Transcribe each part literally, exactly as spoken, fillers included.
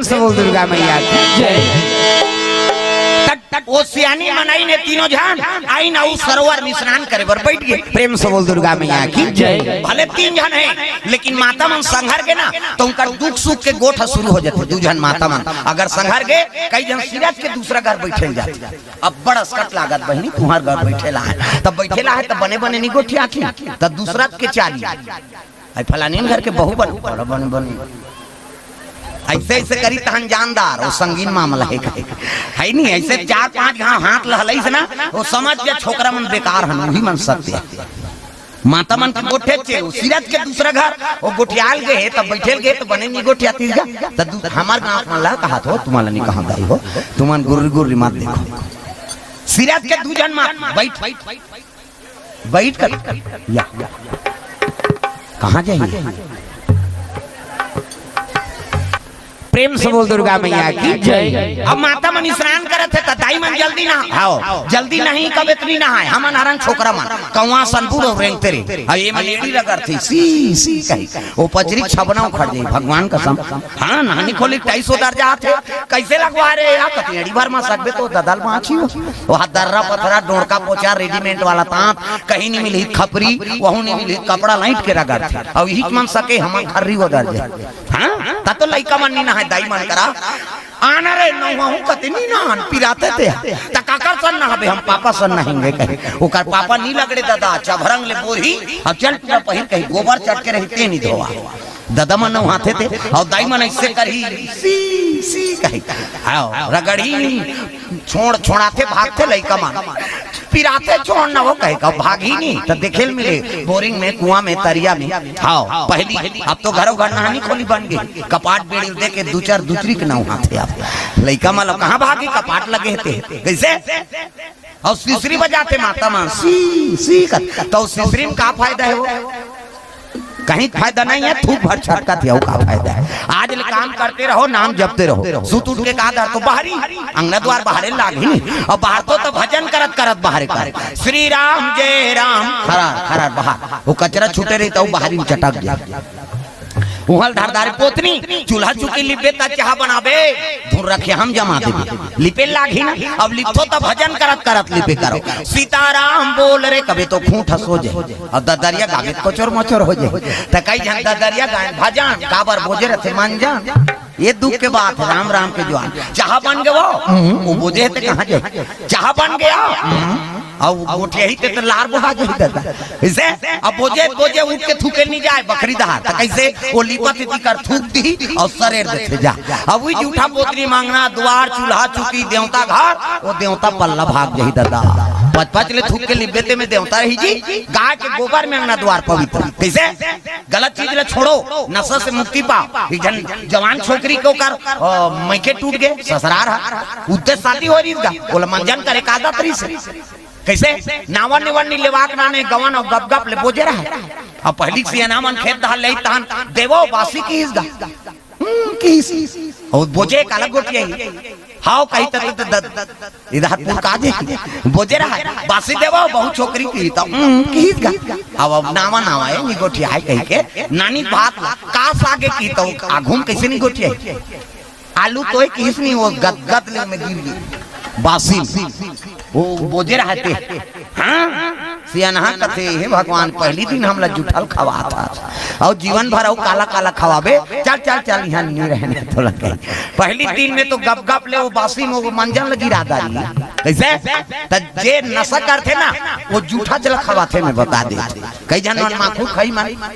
से बोल दुर्गा मैया की जय। तब, तब वो सियानी मनई ने तीनों झन आइन अउ सरोवर में स्नान करे बर बैठ गे। प्रेम से बोल दुर्गा मैया की जय। भले तीन झन हे, लेकिन माता मन संघर गे ना, त उनकर दुख सुख के गोठ शुरू हो जाथे। दू झन माता मन अगर संघर गे, कई झन सिरत के दूसरा घर बैठे जाथे। अब बड़ असकट लागत बहिनी, तुम्हर घर बैठे ला हे, तब बैठे ला हे, तब बने बने नी गोठियाथी, तब दूसरा के चाली। आई फलानी घर के बहू बन, बन, बन, बन। ऐसे ऐसे करी तहन जानदार, वो संगीन मामला हे, हे नी? ऐसे चार पांच घाव हाथ लहलई से ना, वो समझ के छोकरा मन बेकार हन, वही मन सत्य हे। माता मन के गोठे चे, वो सिरत के दूसरा घर, वो गोठियाल गे हे, तब बैठेल गे, तो बने नी गोठियाती गा। त दू-, हमार गांव मन ला कहा थो, तुम्हारा नी कहा दाई हो, तुमन गुर्री गुर्री मत देखो। सिरत के दू झन मात बैठ, बैठ कर, या, कहाँ जाही? प्रेम से बोल दुर्गा मैया की जय। अब माता मन स्नान करत हे, त दाई मन जल्दी नहा, हाव, जल्दी नहीं कब इतनी नहाए, हमन हरन छोकरा मन, कौआ सन बूढ़ रेंगते रे। अब ये मन एड़ी रगड़ थे, सी, सी कही, वो पचरी छबना उखड़ जाई, भगवान कसम। हाँ, नहानी खोली ढाई सौ दर्जा आथे, कैसे लगवा रे या, कति एड़ी भर मा सकबे तो ददल बाँची हो। वहाँ दर्रा पथरा, डोड़का पोचा, रेडीमेड वाला तांत, कहीं नहीं मिली खपरी, वहू नहीं मिली कपड़ा लाइट के रगड़ थे। अब यही मन सके हम खर्री वो दर्जे। हाँ, त तो लइका मन नी नहाए, दाई मन करा। आना रे नौहू कति नी नहान, पिराते ते। त काकर सन नहाबे, हम पापा सन नहाएंगे कहे। ओकर पापा नी लगड़े दादा, चभरंग ले बोरी, अब चल पूरा पहिर कही, गोबर चट के रही ते नी धोवा। ददा मन नहाथे ते, अउ दाई मन ऐसे करही, सी, सी कही। अउ रगड़ी, छोड़, छोड़ाथे, भागथे लइका मन। पिराथे छोड़ न हो कहे का, भागी नी, त देखेल मिले, बोरिंग में, कुआं में, तरिया में। हाव, पहली, अब तो घरों घर नहानी खोली बन गई। कपाट बेड़ी दे के दू चार दूसरी के नहाथे आप। लइका मन लो कहाँ भागी, कपाट लगे हे ते। कैसे? अउ सिसरी बजाथे माता मन, सी, सी कर। त सिसरी में का फायदा हे वो? कहीं फायदा नहीं हे, थूक भर छटकत हे, अउ का फायदा हे? आज ले काम करते रहो, नाम जपते रहो। सुत उठ के कहा धर तो बाहरी, अंगना द्वार बाहरे लाग ही नहीं। अब बाहर तो, तो भजन करत करत बाहरे कर। श्री राम जय राम, खरार, खरार बाहर। वो कचरा छूटे रही त बाहरी में चटक गया। उहल धारदार पोतनी, चूल्हा चुकी लिपे त चाह बनाबे, धुन रखे हम जमा देबे। लिपे लागी ना, अब लिपथो त भजन करत करत लिपे करो। सीताराम बोल रे, कबे तो खूंट हंस हो जाए। अब ददरिया गाबे त कोचर मोचर हो जाए। त कई झन ददरिया गाए भजन, काबर बोजे रथे मन जान। ये दुख के बात हे, राम राम के जुआन। चाह बन गए वो, हम्म, वो बोजे हे ते कहाँ जाए? चाह बन गया, हम्म। अउ गोठियाही ते त लार बोहा जाही दादा। इसे अब बोजे, बोजे उठ के थूके नी जाए बखरी दहार। त कैसे? वो लिपत हे तिकर थूक दी अउ सरेर देथे जा। अब वही जूठा पोतनी म अंगना द्वार चूल्हा चुकी देवता घर, वो देवता पल्ला भाग जाही दादा। पच पच ले थूक के लिपबे ते में देवता रही जी, गाय के गोबर में अंगना द्वार पवित्र। कैसे? गलत चीज ले छोड़ो, नशा से मुक्ति पाओ। एक झन जवान छोकरी के ओकर, अ, मइके टूट गे, ससरार ह, उद्दे शादी हो रही गा, ओला मंजन करे का आदत रहिस। कैसे? नावन निवन नी लेवाक नाने गवन अउ गप गप ले बोजे रहा। अब पहली सियाना मन खेत धान ले तहन देवो बासी किहिस गा। हम्म, किहिस। अउ बोजे काला गोठियाही। हाव कही त, त, त, त, इधर पुर का दे। बोजे रहा। बासी देवो बहुत छोकरी की त, हम्म, किहिस गा। अब, अब नावा नावा हे, नी गोठियाही कही के, नानी बात ला, का सागे की त, आघूम कैसे नी गोठियाही? आलू तोय किहिस नी, वो गदगद ले में गिर गे। बासी। वो बोजे रहा ते। हाँ? सियानहा कथे, "हे भगवान, पहली दिन हमला जुठल खवात हस। अउ जीवन भर अउ काला काला खवाबे। चल, चल, चल, इहाँ नी रहने तो लगे।" पहली दिन में तो गप गप ले वो बासी में वो मंजन लगी रहा दारी। कैसे? त जे नशा करथे ना, वो जूठा चला खवाथे में बता दे। कई झन मन माखू खाई मन।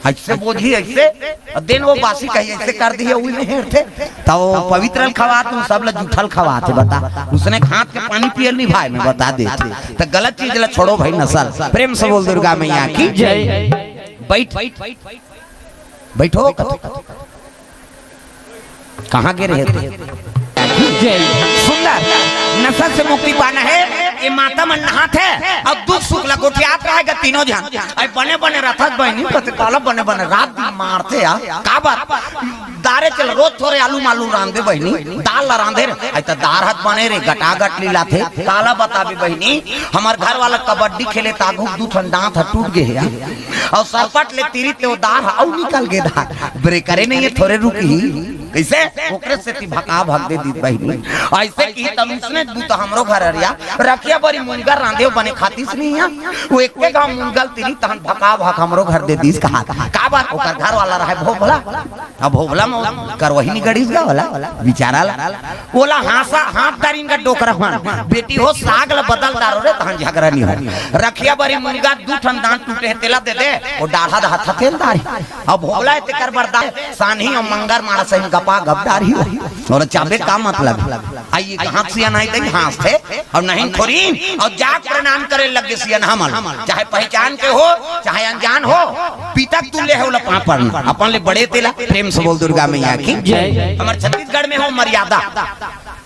ऐसे बोझी, ऐसे, अउ दिन वो बासी कही, ऐसे कर दिए, उही में हेरथे। त वो पवित्र ल खवात, तू सब ल जूठल खवात हे, बता। उसने हाथ के पानी पियल नहीं भाई, में बता दे। त गलत चीज ल छोड़ो भाई, नसल। प्रेम से बोल दुर्गा मैया की जय। बैठ, बैठो। कहाँ गे रहे थे? जय। सुंदर, नशा से मुक्ति पाना हे, ये माता मन नहात हे, अउ दुख सुख ला गोठियात रहेगा तीनों झन। अउ बने बने रथत बहिनी, कथे काला बने बने रात दिन मारथे या, काबर? दारे चल रोज थोरे आलू मालू रांधे बहिनी, दाल ला रांधे रे, अउ त दार हत बने रे, गटागट लीलाथे, काला बताबे बहिनी, हमर घर वाला कबड्डी खेले त आघू दू ठन दांत ह टूट गे हे या, अउ सरपट ले तीरी ते वो दार ह अउ निकल गे दार, ब्रेकरे नहीं हे, थोरे रुकही। कइसे? ओकरे सेती भका भक दे दीस बहिनी। अइसे कि तब उसने दू तो हमरो घर अरिया, रखिया बरी मुनगा रांधे बने खातिस नहीं है। वो एके घांव मुनगा ल तिरी तहन भका भक हमरो घर दे दीस कहा। काबर? ओकर घर वाला रहे भोभला। अब भोभला में करवही नहीं गड़ीस गा वाला, बिचारा ला। ओला हाँसा, हाँस डारिन गा डोकरा मन। बेटी हो साग ल बदल डारो रे, तहन झगरा नहीं हो। रखिया बरी मुनगा दू ठन दांत टूटे हे, तेला दे दे, वो डाढ़ा दहा था तेल डारी। अब भोभला हे तेकर बरदास, सानही अउ मंगर माड़ा सही गपा गप डारी हो। और चाबे का मतलब? आई हाथ सियान आई तई हाँस थे, और नहीं थोरी, और जाग प्रणाम करे लगे सियान हमन। चाहे पहचान के हो, चाहे अनजान हो, पिता के तुल्य हे, ओला पाँव पड़ना। अपन ले बड़े तेला, प्रेम से बोल दुर्गा मैया की। जय। हमर छत्तीसगढ़ में हो मर्यादा।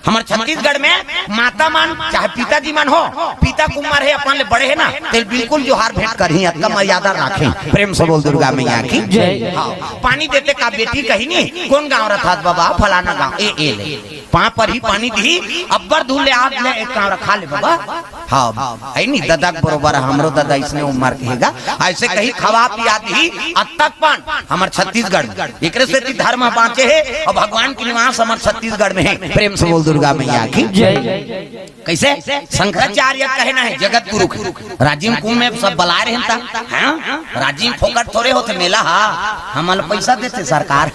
हमर छत्तीसगढ़ में माता मन, चाहे पिताजी मन हो, पिता के उम्र हे, अपन ले बड़े हे ना, तेल बिल्कुल जोहार भेंट करही, अतका मर्यादा राखे। प्रेम से बोल दुर्गा मैया की। जय। हाँ, पानी देते का बेटी कही नहीं, कौन गाँव रथास बाबा, फलाना गाँव, ए, ए ले। पाँव परही पानी दिही, अब्बर धूल ले आद ले एक कांवरा खा ले बाबा। हाँ, है नी, ददा के बरोबर, हमरो ददा इसने उम्र के हेगा। अइसे कही खवा पिया दिही, अतक पान हमर छत्तीसगढ़ में। एकरे सेती धर्म बाँचे हे, और भगवान के निवास हमर छत्तीसगढ़ में हे। प्रेम से बोल दुर्गा मैया की। जय। कइसे? शंकराचार्य कहना हे जगत गुरु के। राजिम कुंभ में सब बलाय रहे ता, हाँ? राजिम फोकट थोरे होथे मेला हा, हमन ल पैसा देथे सरकार,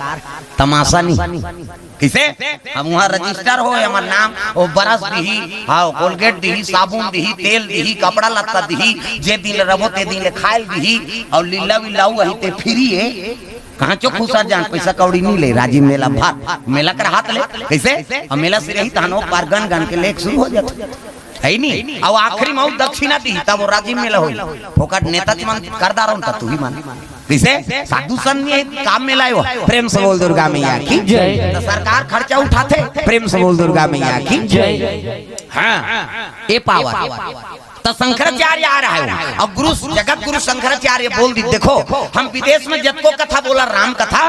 तमाशा नहीं। कइसे? हम वहाँ रजिस्टर हो, हमर नाम, वो ब्रश दिही, हाँ, कोलगेट दिही, साबुन दिही, तेल दिही, कपड़ा लत्ता दिही, जे दिन ले रबो ते दिन ले खायल दिही, और लीला विलाऊ अही ते फ्री हे। कहाँ चो खुसर जान, पैसा कौड़ी नहीं ले, राजिम मेला भर, मेला कर हाथ ले, कइसे? और मेला से रही तहन वो पार गन गन के लेख शुरू हो जाथे। है नी? अउ आखिरी में अउ दक्षिणा दिही, तब वो राजिम मेला होई। फोकट नेता मन कर डारहूँ, तब तू ही मान। कइसे? साधु संत नहीं हे, काम मेला हे वो। प्रेम से बोल दुर्गा मैया की। जय। तो सरकार खर्चा उठाथे। प्रेम से बोल दुर्गा मैया की। जय। हाँ, ये पावर। तो शंकराचार्य आ रहा है वो। और गुरु, जगत गुरु शंकराचार्य बोल दी, देखो, हम विदेश में जतको कथा बोला राम कथा,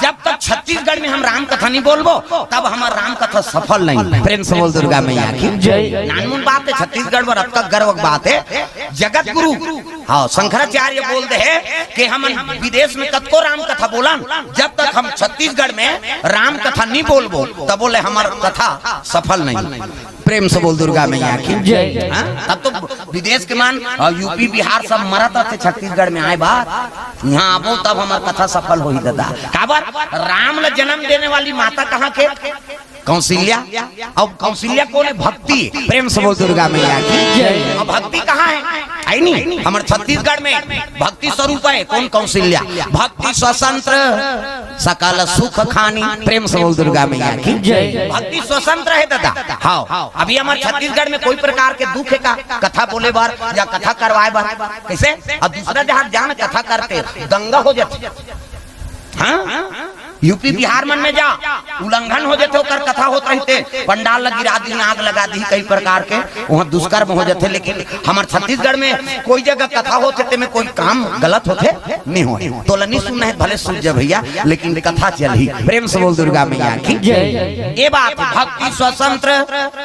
जब तक छत्तीसगढ़ में हम राम कथा नहीं बोलबो, तब हमर राम कथा सफल नहीं। प्रेम से बोल दुर्गा मैया की। जय। नानमुन बात हे, छत्तीसगढ़ बर अतका गर्व के बात हे। जगत गुरु, हाँ, शंकराचार्य बोल दे हे कि हम विदेश में कतको राम कथा बोलन, जब तक हम छत्तीसगढ़ में राम कथा नहीं बोलबो, तब बोले हमर कथा सफल नहीं। प्रेम से बोल दुर्गा मैया की। जय। हाँ? तब तो विदेश के मन और यूपी बिहार सब मरत रथे, छत्तीसगढ़ में आए बार, यहाँ आबो तब हमर कथा सफल होही ददा। काबर? राम ल जन्म देने वाली माता कहाँ के? कौशल्या। अब कौशल्या कोन हे? भक्ति। प्रेम से बोल दुर्गा मैया की। जय। अब भक्ति कहाँ हे? है नहीं, हमर छत्तीसगढ़ में भक्ति स्वरूप हे। कोन? कौशल्या। भक्ति स्वतंत्र सकल सुख खानी। प्रेम से बोल दुर्गा मैया की। जय। भक्ति स्वतंत्र हे ददा। हाँ, अभी हमर छत्तीसगढ़ में कोई प्रकार के दुख हे का कथा बोले बर या कथा करवाए बर? कइसे? और दूसरा जहाँ जान कथा करते, दंगा हो जाथे। हाँ, यूपी बिहार मन में जा, उल्लंघन हो जाथे, ओकर कथा होत रहिथे, पंडाल ल गिरा दिही, आग लगा दिही, कई प्रकार के वहाँ दुष्कर्म हो जाथे। लेकिन हमर छत्तीसगढ़ में कोई जगह कथा होथे, तेमे कोई काम गलत होथे नहीं होय। तोला नहीं सुनना हे, भले सुन जा भैया, लेकिन कथा चलही। प्रेम से बोल दुर्गा मैया की। जय। ये बात भक्ति स्वतंत्र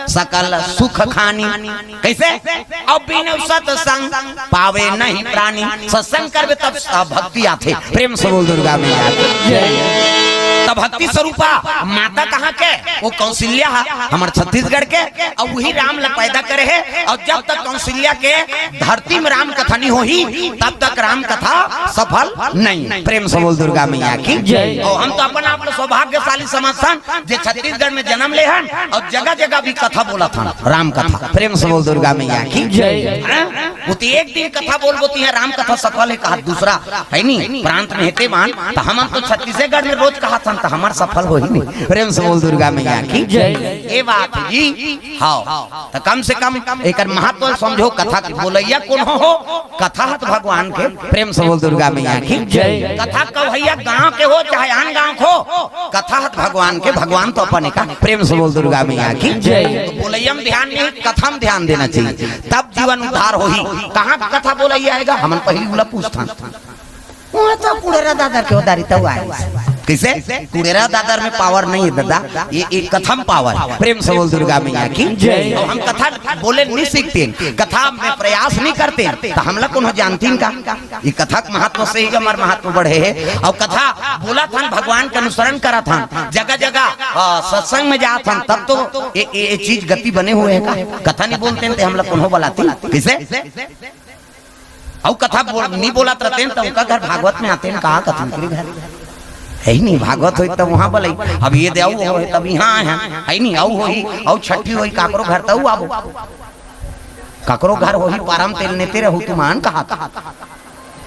सकल सुख खानी। कइसे? अब बिनु सत्संग पावे नहीं प्राणी। सत्संग करबे तब भक्ति आथे। प्रेम से बोल दुर्गा मैया की। जय। तब भक्ति स्वरूपा माता कहाँ के? वो कौशल्या हा, हमर छत्तीसगढ़ के। अब वही राम ला पैदा करे हे, और जब तक कौशल्या के धरती में राम कथा नहीं होही, तब तक राम कथा सफल नहीं। प्रेम से बोल दुर्गा मैया की। जय। और हम तो अपन आप ला सौभाग्यशाली समझथन, जे छत्तीसगढ़ में जन्म ले हन और जगह जगह भी कथा बोलत हन, राम कथा। प्रेम से बोल दुर्गा मैया की। जय। हाँ? वो तो एक दिन कथा बोलबो तो यहाँ राम कथा सफल हे कहा, दूसरा है नहीं प्रांत में हेते मान, तो हमन तो छत्तीसगढ़ में रोज कहाथन, तो हमर सफल होही नहीं। प्रेम से बोल दुर्गा मैया की। जय। ये बात जी। हाँ, तो कम से कम एकर महत्व समझो, कथा के बोलैया कोन हो? कथा ह त भगवान के। प्रेम से बोल दुर्गा मैया की। जय। कथा कवैया गांव के हो चाहे आन गांव के हो, कथा ह त भगवान के, भगवान तो अपन का। प्रेम से बोल दुर्गा मैया की। जय। तो बोलैया में ध्यान नहीं, कथा में ध्यान देना चाहिए, तब जीवन उद्धार होही। कहाँ कथा बोलैया आएगा, हमन पहली उला पूछथन। वहाँ तो पुड़रा दादा के उदारी तो आए। कइसे? कुड़ेरा दादर में पावर नहीं है दादा, ये एक कथा म पावर है। प्रेम से बोल दुर्गा मैया की जय। अउ हम कथा बोले नहीं सीखते, कथा में प्रयास नहीं करते, त हमला कोनो जानतीन का? ये कथा के महत्व से ही हमर महत्व बढ़े हे। अउ कथा बोलत हन, भगवान के अनुसरण करत हन, जगह जगह, आ, सत्संग में जात हन, तब तो ये, ये, ये चीज गति बने हुए है का? कथा नहीं बोलते हैं त हमला कोनो बलातीन कइसे? अउ कथा बोल, नहीं बोलत रहते हैं त उनका घर भागवत में आते हैं, कहा कथा उनके घर है ही नहीं, भागवत होई तब वहां बलई। अब ये दे अउ होई तब यहाँ आए हैं, है ही नहीं, अउ होई, अउ छठी होई, काकरो घर तउ आबो, काकरो घर होई, पारम तेल नेते रहू तुमान कहा, कहा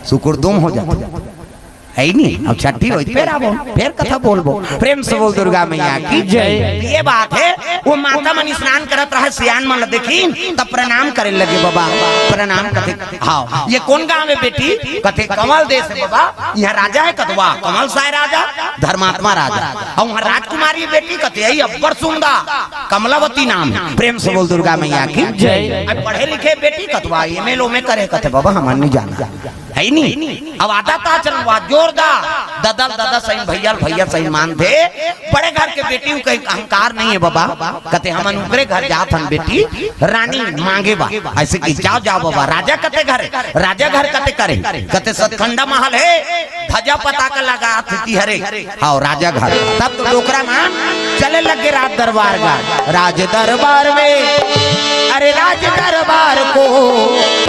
सुकुर तुम हो जाते, है ही नहीं। अब छठी होई, फिर आबो, फिर कथा बोलबो। प्रेम से बोल दुर्गा मैया की जय। ये बात है, वो माता मन स्नान करत रहे, सियान मन ल देखिन, तब प्रणाम करे लगे, बाबा प्रणाम। कथे, हाँ, ये कौन गांव है बेटी? कथे, कंवल देश है बाबा, यहाँ राजा है। कथे, वाह, कंवल साय राजा, धर्मात्मा राजा। अउ वहाँ राजकुमारी है बेटी? कथे, यही अब्बड़ सुंदर, कमलावती नाम है। प्रेम से बोल दुर्गा मैया की जय। अब पढ़े लिखे बेटी? कथे, वाह, एम ए ल ओम ए करे। कथे, बाबा, हमन नहीं जाना, है ही नहीं। अब आदत आचरण हुआ जोरदार, ददा ल ददा सही, भैया ल भैया सही मानथे। बड़े घर के बेटी हूँ, कहीं अहंकार नहीं है बाबा। कथे, हमन उकरे घर जात हन बेटी, रानी मांगे बा। अइसे कि जाव, जाव बाबा, राजा कते घर, राजा घर कते करे? कथे, सतखंडा महल है, ध्वजा पताका लगा स्थिति हरे। हाँ, राजा घर। तब तो डोकरा मन चले लगे राज दरबार का। राज दरबार में, अरे राज दरबार को,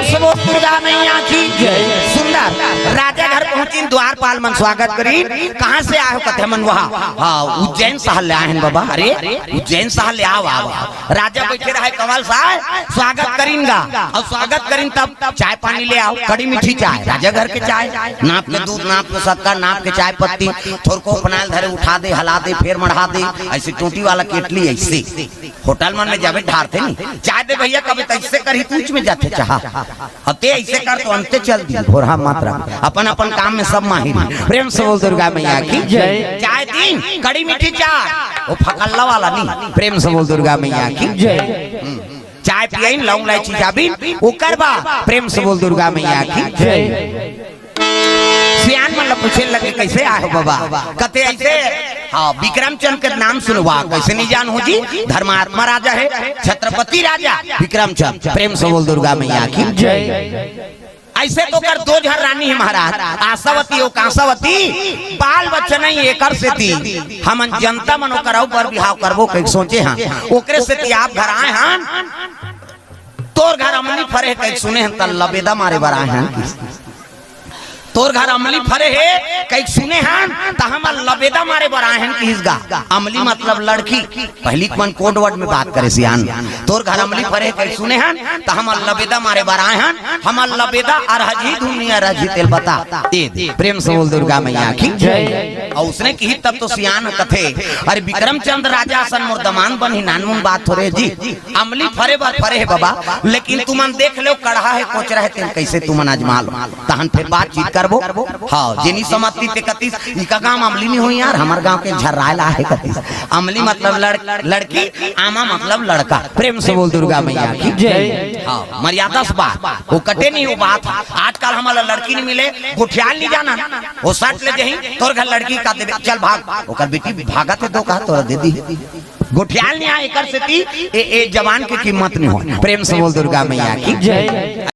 सब दुर्गा मैया की जय। सुंदर राजा घर पहुंचिन, द्वारपाल मन स्वागत करिन। कहाँ से आए हो? कथे, हमन वहाँ, हाँ, उज्जैन शहर ले आए हैं बाबा। अरे उज्जैन शहर ले, आव, आव, आव। राजा बैठे रहे, कंवल साय स्वागत करिन गा, अउ स्वागत करिन तब चाय पानी ले आव, कड़ी मीठी चाय, राजा घर के चाय, नाप के दूध, नाप के शक्कर, नाप के चाय पत्ती, थोरको अपना ल धरे, उठा दे, हला दे, फेर मढ़ा दे, अइसे टोटी वाला केटली, अइसे होटल मन में जाबे ढारथे नहीं, चाय दे भैया, कभी त अइसे करही, तूच में जाथे चाहा। अब ते अइसे कर तो अंते चल दी, भोरहा मात्रा। अपन अपन काम में सब माहिर। प्रेम से बोल दुर्गा मैया की जय। चाय दिन, कड़ी मीठी चाय, वो फकल्ला वाला नहीं। प्रेम से बोल दुर्गा मैया की जय। हम्म। चाय पियाइन, लौंग लाइची जाबिन, ओकर बाद प्रेम से बोल दुर्गा मैया की जय। सियान मन ल पूछे लगे, कइसे आए हो बाबा? कथे, अइसे, हाँ, विक्रमचंद के नाम सुनवा, कइसे नहीं जान हो जी? धर्मात्मा राजा है, छत्रपति राजा विक्रमचंद। प्रेम से बोल दुर्गा मैया की जय। अइसे तो ओकर दो झन रानी हे महाराज, आशावती अउ कांसावती, बाल बच्चा नहीं, एकर सेती हमन जनता मन ओकर अउ बर बिहाव करबो कहिके सोचे हन, ओकरे सेती आप घर आए हन। तोर घर अमली फरे हे कहिके सुने हन, त लबेदा मारे बर आए हन। तोर घर अमली फरे हे कहिके सुने हन, त हमर लबेदा मारे बर आए हन किहिस गा। अमली मतलब लड़की। पहिली के मन code word में बात करे सियान। तोर घर अमली फरे हे कहिके सुने हन, त हमर लबेदा मारे बर आए हन। हमर लबेदा अरहजही धुनिया रजही तेल बता। ए दे। प्रेम से बोल दुर्गा मैया की जय। अउ उसने किहिस तब तो सियान कथे, अरे विक्रमचंद राजा असन मोर दमांद बनही, नानमुन बात थोरे जी। अमली फरे बर फरे हे बाबा, लेकिन तुमन देख लेव, कड़हा हे, कोचरा हे, तेन कइसे तुमन आजमा लो, तहन फेर बातचीत करबो। हाँ, जेनी समझती ते कतिस, इका गांव अमली नहीं होई यार, हमर गांव के झर्रायला हे कतिस। अमली मतलब लड़-, लड़की, आमा मतलब लड़का। प्रेम से बोल दुर्गा मैया की जय। हाँ, मर्यादा से बात, वो कटे नहीं, वो बात। आजकल हमला लड़की नहीं मिले, गोठियाल नहीं जाना, वो सट ले जही, तोर घर लड़की का देबे, चल भाग, ओकर बेटी भागत हे, दो कहा तोरा दे दी। गोठियाल नहीं आए, एकर सेती ए, ए जवान के कीमत नहीं हो। प्रेम से बोल दुर्गा मैया की जय।